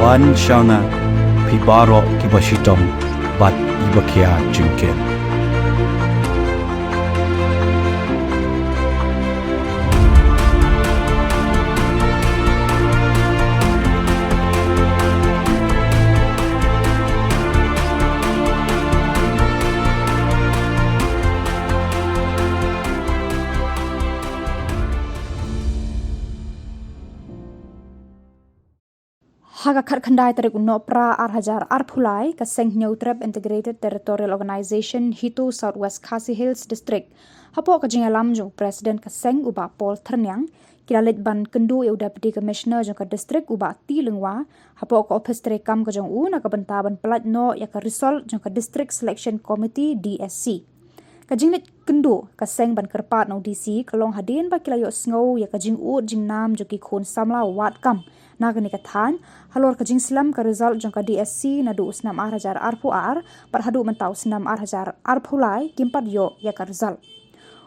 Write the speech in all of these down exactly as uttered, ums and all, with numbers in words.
Wan sha nga, phi baroh kiba shitom bad kiba khia jingkit. Ha ka khatkhyndai tarik u Nohprah ar hajar arphew lai, ka seng Hynñiewtrep Integrated Territorial Organization HITO South West Khasi Hills District, hapoh ka jingïalam jong u President ka seng u Bah Paul Thyrniang, ki la leit ban kynduh ïa u Deputy Commissioner jong ka district u Bah T Lyngwa hapoh ka ophis treikam ka jong u na ka bynta ban pyllait noh ïa ka result jong ka District Selection Committee, D S C. Ka jingleit kynduh ka seng ban kyrpad na u D C ka long hadien ba ki la ïohsngew ïa ka jingud jingnam jong ki khun samla wad kam na kane ka thaiñ halor ka jingslem ka result jong ka D S C naduh u snem ar hajar arphew ar bad haduh mynta u snem ar hajar arphew lai kim pat ïoh ïa ka result.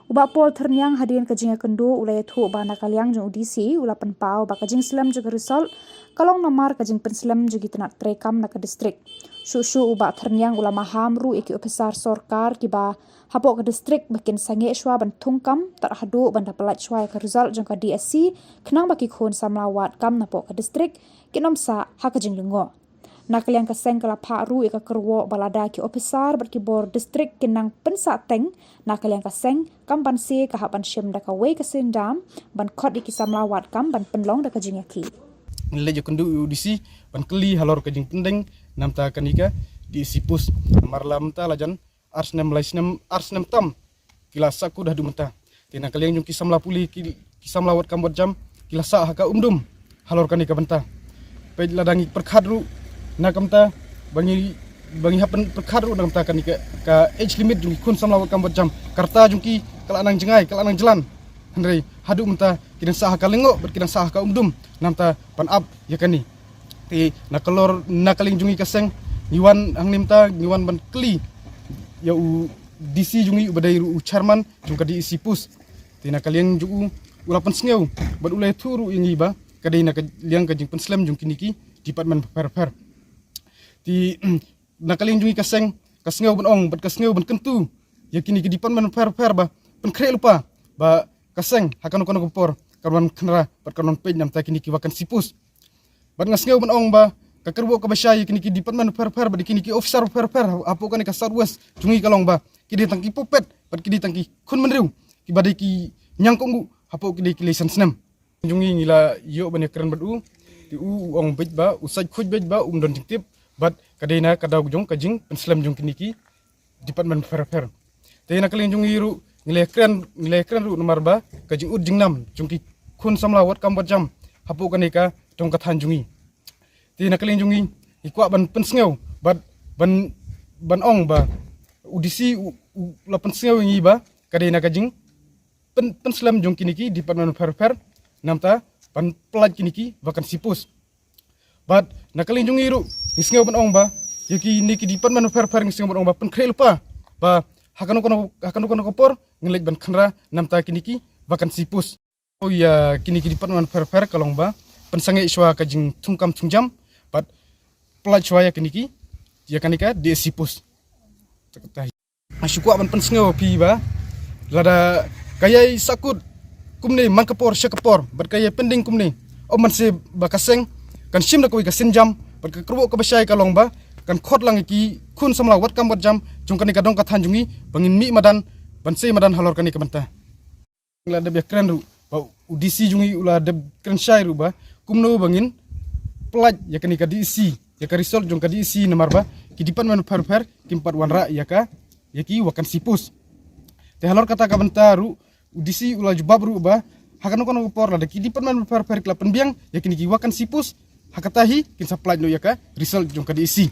U Bah Paul Thyrniang hadien ka jingïakynduh u la ïathuh ba na ka liang jong u D C u la pynpaw ba ka jingslem jong ka result ka long namar ka jingpynslem jong ki tnat treikam na ka district. Shuh shuh u Bah Thyrniang u la maham ruh ïa ki ophisar sorkar kiba hapoh ka district ba kin sangeh shuwa ban thungkam tad haduh ban da pyllait shuwa ïa ka result jong ka D S C khnang ba ki khun samla wad kam napoh ka district kin ym sah ha ka jinglyngngoh. Na ka liang ka seng ka la phah ruh ïa ka kyrwoh ba lada ki ophisar bad ki bor district kin nang pynsah teng na ka liang ka seng, kam banse ka hap ban shim da kawei ka syndam ban khot ïa ki samla wad kam ban pynlong da ka jingïakhih. Ngi leit ïakynduh ïa u D C ban kylli halor ka jingpyndeng namar kane ka D S C post. Namar la mynta la jan ar snem, lai snem, ar snem tam ki la sah kut haduh mynta. Te na ka liang jong ki samla pule, ki, ki samla wad kam wad jam ki la sah ha ka umdum halor kane ka bynta. Peit lada ngi pyrkhat ruh na ka bynta ba ngi, ba ngi hap pyrkhat ruh na ka bynta kane ka, ka age limit jong ki khun samla wad kam wad jam, ka rta jong ki ka la nang jngai, ka la nang jlan. Hynrei haduh mynta ki dang sah ha ka lyngngoh bad ki dang sah ha ka umdum namar ban ap ïa kane. Te na ka lor, na ka liang jong ngi ka seng, ngi wan hangne mynta, ngi wan ban kylli ïa u D C jong ngi uba dei ruh u chairman jong ka D S C post. Te na ka liang jong u, u la pynsngew bad u la ïathuh ruh ïa ngi ba ka dei na ka liang ka jingpynslem jong kine ki department bapher bapher. Te na ka liang jong ngi ka seng, ka sngew ban ong bad ka sngew ban kyntu ïa kine ki department bapher bapher ba pynkhreh lypa ba ka seng ha kano kano ka por kan wan khynra bad kan wan peit namar kine ki vacancy post. Bad nga sngew ban ong ba ka kyrwoh kaba shai ïa kine ki department bapher bapher bad kine ki officer bapher bapher hapoh kane ka South West jong ngi ka long ba ki dei tang ki puppet bad ki dei tang ki khun bynriew kiba dei ki ñiangkohnguh hapoh ki dei ki lai san snem. Jong ngi ngi la ïoh ban ïakren bad u, te u, u ong beit ba, u sait khuid beit ba um don jingtip bad ka dei na ka daw jong ka jingpynslem jong kine ki department bapher bapher. Te na ka liang jong ngi ruh ngi la ïakren, ngi la ïakren ruh namar ba ka jingud jingnam jong ki khun samla wad kam wad jam hapoh kane ka dong ka thaiñ jong ngi. Te na ka liang jong ngi, ngi kwah ban pynsngew bad ban, ban ong ba u D C u, u la pynsngew ïa ngi ba ka dei na ka jing pyn, pynslem jong kine ki department bapher bapher namar ban pyllait kine ki vacancy post. Bad na ka liang jong ngi ruh ngi sngew ban ong ba ïa kine ki department bapher bapher ngi sngew ban ong ba pynkhreh lypa ba ha kano kano, ha kano kano ka por ngin leit ban khynra namar kine ki vacancy post. Ïa kine ki department bapher bapher ka long ba pynsangeh shuwa ka jingthungkam thungjam bad pyllait shuwa ïa kine ki, ïa kane ka D S C post. Nga shu kwah ban pynsngew ïa phi ba lada ka ïai sahkut kumne man ka por sha ka por bad ka ïai pending kumne, ym banse ba ka seng kan shim da kawei ka sienjam bad ka kyrwoh kaba shai ka long ba kan khot lang ïa ki khun samla wad kam wad jam jong kane ka dong ka thaiñ jong ngi ba ngin mih madan ban sei madan halor kane ka bynta. Ngi la dep ïakren ruh ba u D C jong ngi u la dep kren shai ruh ba kumno ba ngin pyllait ïa kane ka D S C, ïa ka result jong ka D S C namar ba ki department bapher bapher kim pat wanrah ïa ka, ïa ki vacancy post. Te halor kata ka bynta ruh u D C u la jubab ruh ba ha kano kano ka por lada ki department bapher bapher ki la pynbiang ïa kine ki vacancy post, ha kata hi kin sa pyllait noh ïa ka result jong ka D S C.